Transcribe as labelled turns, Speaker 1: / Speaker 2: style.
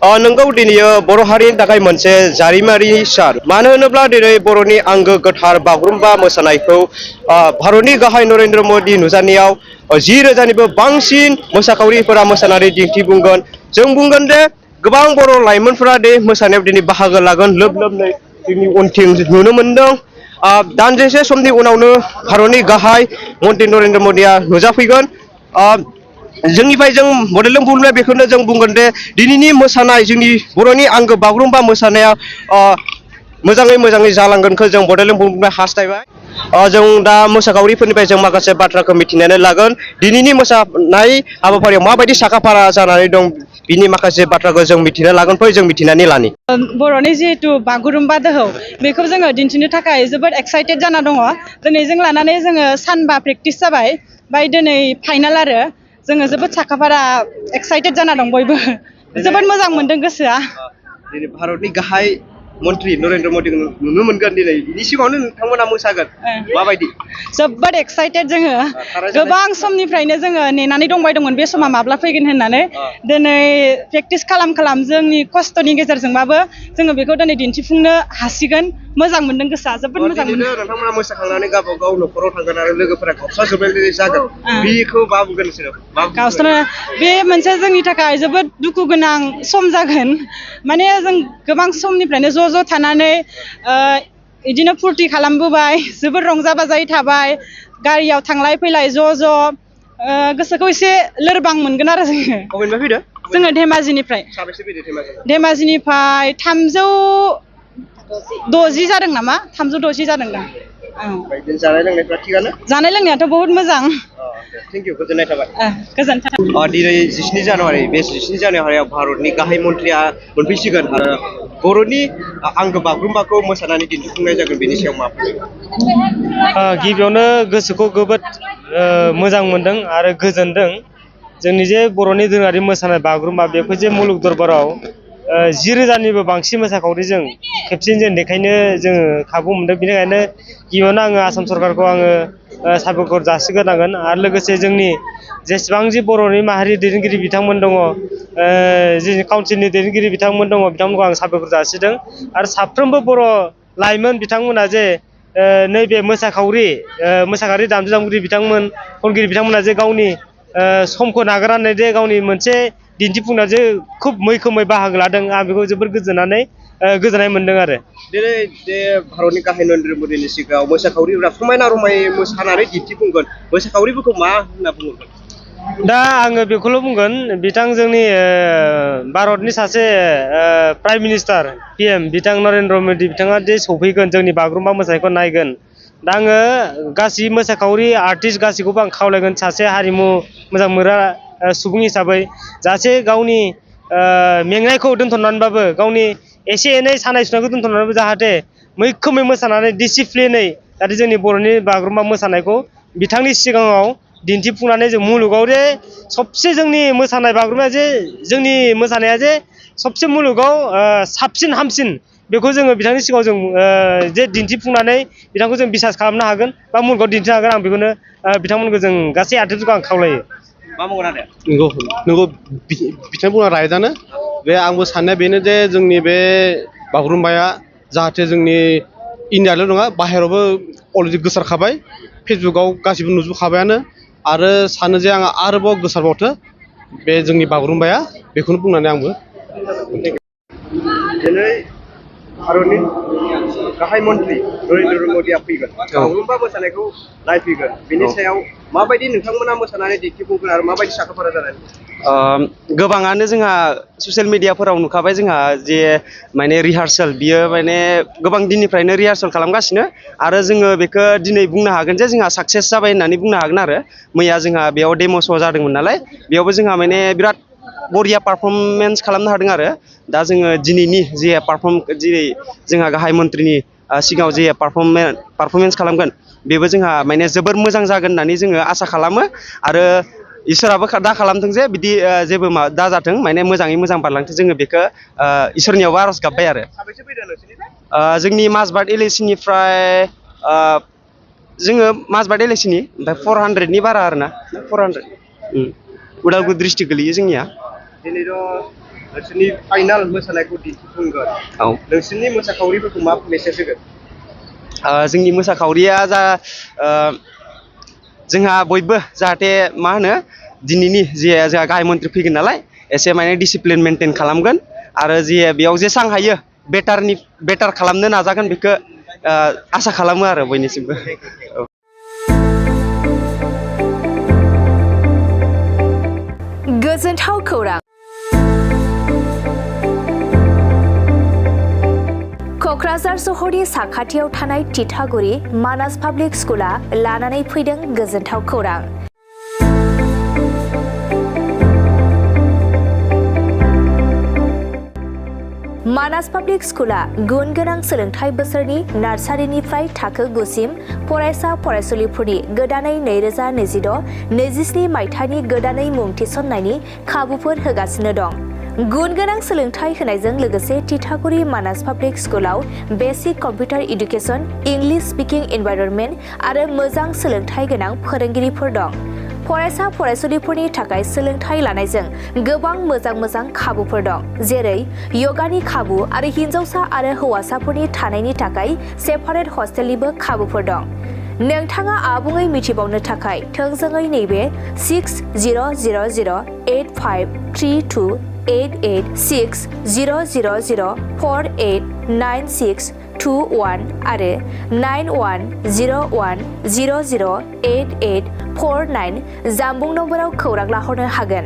Speaker 1: नोंगौ दिनै बर' हारिनि थाखाय मोनसे जारिमिनारि सान मानो होनोब्ला दिनै बर'नि आंगो गोथार बागुरुम्बा मोसानायखौ भारतनि गाहाय नरेन्द्र मदि नुजानायाव 10,000निबो बांसिन मोसाखावरिफोरा मोसानानै दिन्थिफुंगोन जों बुंगोन दे गोबां बर' लाइमोनफोरा दे मोसानायाव दिनै बाहागो लागोन लोब लोबनै जोंनि उनथिं नुनो मोनदों दानदिसे समनि उनावनो भारतनि गाहाय मन्त्रि नरेन्द्र मदिया नुजाफैगोन जोंनिफ्राय जों बड'लेण्ड बुब्लिया बेखौनो जों बुंगोन दे दिनैनि मोसानाय जोंनि बर'नि आंगो बागुरुम्बा मोसानाया मोजाङै जालांगोनखौ जों बड'लेण्ड बुब्लिया हास्थायबाय जों दा मोसाखावरिफोरनिफ्राय जों माखासे बाथ्राखौ मिथिनानै लागोन दिनैनि मोसानाय हाबाफारियाव माबायदि साखाफारा जानानै दं बिनि माखासे बाथ्राखौ जों मिथिना लागोन फै जों मिथिनानै लानि
Speaker 2: बर'नि जिहेतु बागुरुम्बा दोहौ बेखौ जोङो दिन्थिनो थाखाय जोबोद एक्साइटेड जाना दङ दिनै जों लानानै जोङो सानबा प्रेक्टिस जाबाय ओमफ्राय दिनै फाइनाल आरो जोङो जोबोद साखाफारा एक्साइटेड जाना दं बयबो जोबोद मोजां मोनदों गोसोआ
Speaker 1: दिनै भारतनि गाहाय मन्त्रि नरेन्द्र मदिखौ नुनो मोनगोन दिनै बिनि सिगाङावनो नोंथांमोना मोसागोन माबायदि
Speaker 2: जोबोद एक्साइटेड जोङो गोबां समनिफ्रायनो जोङो नेनानै दंबाय दंमोन बे समा माब्ला फैगोन होननानै दिनै प्रेक्टिस खालाम जोंनि खस्थ'नि गेजेरजोंबाबो जोङो बेखौ दिनै दिन्थिफुंनो हासिगोन मोजां मोनदों गोसोआ जोबोद मोजां मोनदों
Speaker 1: नोंथांमोना मोसाखांनानै गावबा गाव न'खराव थांगोन आरो लोगोफोरा गावस्राजोबनाय जागोन बेखौ मा बुंगोन नोंसोरो
Speaker 2: गावस्रानो बे मोनसे जोंनि थाखाय जोबोद दुखु गोनां सम जागोन माने जों गोबां समनिफ्रायनो ज' थानानै बिदिनो फुरथि खालामबोबाय जोबोद रंजा बाजायै थाबाय गारियाव थांलाय फैलाय ज' गोसोखौ एसे लोरबां मोनगोन आरो जोङो धेमाजिनिफ्राय धेमाजिनिफ्राय 360 जादों नामा 360 जादों दां
Speaker 1: जानाय लोंनायफ्रा थिगानो
Speaker 2: जानाय लोंनायाथ' बहुत मोजां
Speaker 1: थेंकिउ गोजोननाय थाबाय
Speaker 2: गोजोन्थों
Speaker 1: दिनै 17 जानुवारि बे 17 जानुवारियाव भारतनि गाहाय मन्थ्रिया मोनफैसिगोन आरो बर'नि आंगो बागुरुम्बाखौ मोसानानै दिन्थिफुंनाय जागोन बेनि सायाव मा
Speaker 3: गिबियावनो गोसोखौ जोबोद मोजां मोनदों आरो गोजोनदों जोंनि जे बर'नि दोरोङारि मोसानाय बागुरुम्बा बेखौ जे मुलुग दरबाराव 10,000निबो बांसिन मोसाखावरिजों खेबसेनो जों देखायनो जोङो खाबु मोनदों बेनिखायनो गिबियावनो आङो आसाम सरकारखौ आङो साबायखर जासिग्रोनांगोन आरो लोगोसे जोंनि जेसेबां जि बर'नि माहारि दैदेनगिरि बिथांमोन दङ जि काउन्सिलनि दैदेनगिरि बिथांमोन दङ बिथांमोनखौ आं साबायखर जासिदों आरो साफ्रोमबो बर' लाइमोन बिथांमोना जे नैबे मोसाखावरि दामजु दामगिरि बिथांमोन खनगिरि बिथांमोना जे गावनि समखौ नागारनानै जे गावनि मोनसे दिन्थिफुंनायाव जे खुब मैखोमै बाहागो लादों आं बेखौ जोबोद गोजोननाय मोनदों आरो
Speaker 1: दिनै जे भारतनि गाहाय नरेन्द्र मदिनि सिगाङाव मोसाखावरिफोरा समायना रमायै मोसानानै दिन्थिफुंगोन मोसाखावरिफोरखौ मा होनना बुंगोन
Speaker 3: दा आङो बेखौल' बुंगोन बिथां जोंनि भारतनि सासे प्राइम मिनिस्टार PM बिथां नरेन्द्र मदि बिथाङा जे सौफैगोन जोंनि बागुरुम्बा मोसानायखौ नायगोन दा आङो गासै मोसाखावरि आर्टिस्ट गासैखौबो आं खावलायगोन सासे हारिमु मोजां मोनग्रा सुबुं हिसाबै जाहाथे गावनि मेंनायखौ दोनथ'नानैबाबो गावनि एसे एनै सानाय सुनायखौ दोनथ'नानैबो जाहाथे मैखोमै मोसानानै डिसिप्लिनै जाहाथे जोंनि बर'नि बागुरुम्बा मोसानायखौ बिथांनि सिगाङाव दिन्थिफुंनानै जों मुलुगाव जे सबसे जोंनि मोसानाय बागुरुम्बाया जे जोंनि मोसानाया जे सबसे मुलुगाव साबसिन हामसिन बेखौ जोङो बिथांनि सिगाङाव जों जे दिन्थिफुंनानै बिथांखौ जों बिसास खालामनो हागोन बा मुलुगाव दिन्थिनो हागोन आं बेखौनो बिथांमोनखौ जों गासै आर्टिस्टफोरखौ आं खावलायो
Speaker 1: मा बुंगोन आरो
Speaker 4: नंगौ बिथां बुंना राइटआनो बे आंबो साननाया बेनो जे जोंनि बे बागुरुम्बाया जाहाथे जोंनि इण्डियाल' नङा बाहेरावबो अलरेडि गोसारखाबाय फेसबुकआव गासिबो नुजोबखाबायानो आरो सानो जे आं आरोबाव गोसारबावथो बे जोंनि बागुरुम्बाया बेखौनो बुंनानै आंबो
Speaker 1: दिनै भारतनि गाहाय मन्त्रि नरेन्द्र मदिया फैगोन बागुरुम्बा मोसानायखौ नायफैगोन बेनि सायाव माबायदि नोंथांमोना मोसानानै दिन्थिफुंगोन आरो माबायदि साखाफारा जानानै
Speaker 5: गोबाङानो जोंहा ससियेल मिडियाफोराव नुखाबाय जोंहा जे माने रिहार्सेल बियो माने गोबां दिननिफ्रायनो रिहार्सेल खालामगासिनो आरो जोङो बेखौ दिनै बुंनो हागोन जे जोंहा साक्सेस जाबाय होननानै बुंनो हागोन आरो मैया जोंहा बेयाव डेम' श' जादोंमोन नालाय बेयावबो जोंहा माने बिराद बरिया पारफरमेन्स खालामनो हादों आरो दा जोङो दिनैनि जे दिनै जोंहा गाहाय मन्थ्रिनि सिगाङाव जे पारफरमेन्स खालामगोन बेबो जोंहा माने जोबोर मोजां जागोन होननानै जोङो आसा खालामो आरो इसोराबो दा खालामथों जे बिदि जेबो दाजाथों माने मोजाङै मोजां बारलांथों जोङो बेखौ इसोरनियावबो आर'ज गाबबाय आरो जोंनि माजबाट LAC-निफ्राय जोङो माजबाट LAC-नि ओमफ्राय 400नि बारा आरोना 400 उदालगुरि डिस्ट्रिक्ट गोलैयो जोंनिया
Speaker 1: दिनैथ' नोंसोरनि फाइनाल मोसानायखौ दिन्थिफुंगोन
Speaker 5: औ
Speaker 1: नोंसोरनि मोसाखावरिफोरखौ मा मेसेज होगोन?
Speaker 5: जोंनि मोसाखावरिया जोंहा बयबो जाहाथे मा होनो दिनैनि जे जोंहा गाहाय मन्थ्रि फैगोन नालाय एसे माने डिसिप्लिन मेनटेन खालामगोन आरो जे बेयाव जेसां हायो बेटार खालामनो नाजागोन बेखौ आसा खालामो आरो बयनिसिमबो। औ।
Speaker 6: गोजोनथाव खौरां। क'क्राझार सहरनि साखाथियाव थानाय तितागुरि मानास पाब्लिक स्कुला लानानै फैदों गोजोनथाव खौरां। मानास पाब्लिक स्कुला गुन गोनां सोलोंथाइ बोसोरनि नार्सारिनिफ्राय थाखो 9 सिम फरायसा फरायसुलिफोरनि गोदानै 2026-27 मायथाइनि गोदानै मुं थिसननायनि खाबुफोर होगासिनो दं। गुन गोनां सोलोंथाइ होनायजों लोगोसे तितागुरि मानास पाब्लिक स्कुलाव basic computer education, English speaking environment आरो मोजां सोलोंथाइ गोनां फोरोंगिरिफोर दं। फरायसा फरायसुलिफोरनि थाखाय सोलोंथाइ लानायजों गोबां मोजां खाबुफोर दं, जेरै यगानि खाबु आरो हिन्जावसा आरो हौवासाफोरनि थानायनि थाखाय सेपारेट हस्टेलनिबो खाबुफोर दं। नोंथाङा आबुङै मिथिबावनो थाखाय थोंजोङै नैबे 60008532886000489621 आरो 9101008849 जानबुं नम्बराव खौरां लाहरनो हागोन।